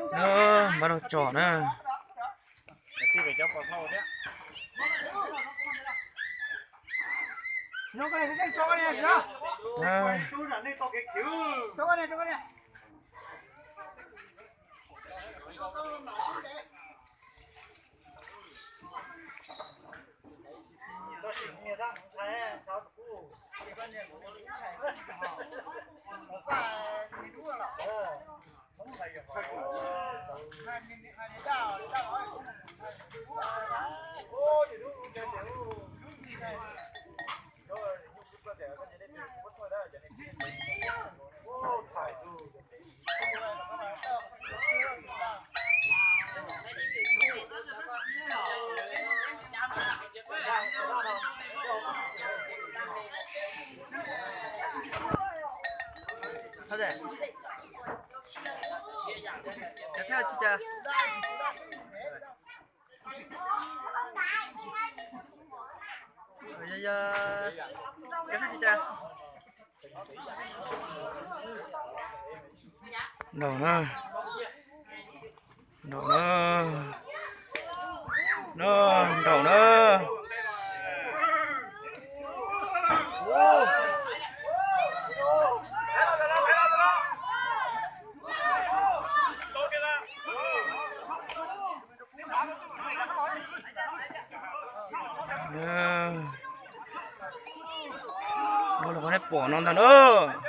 Npaj rau tsom na. Nraum na, nraum na, no nraum na. Ua li qhov nej pom no ntag na.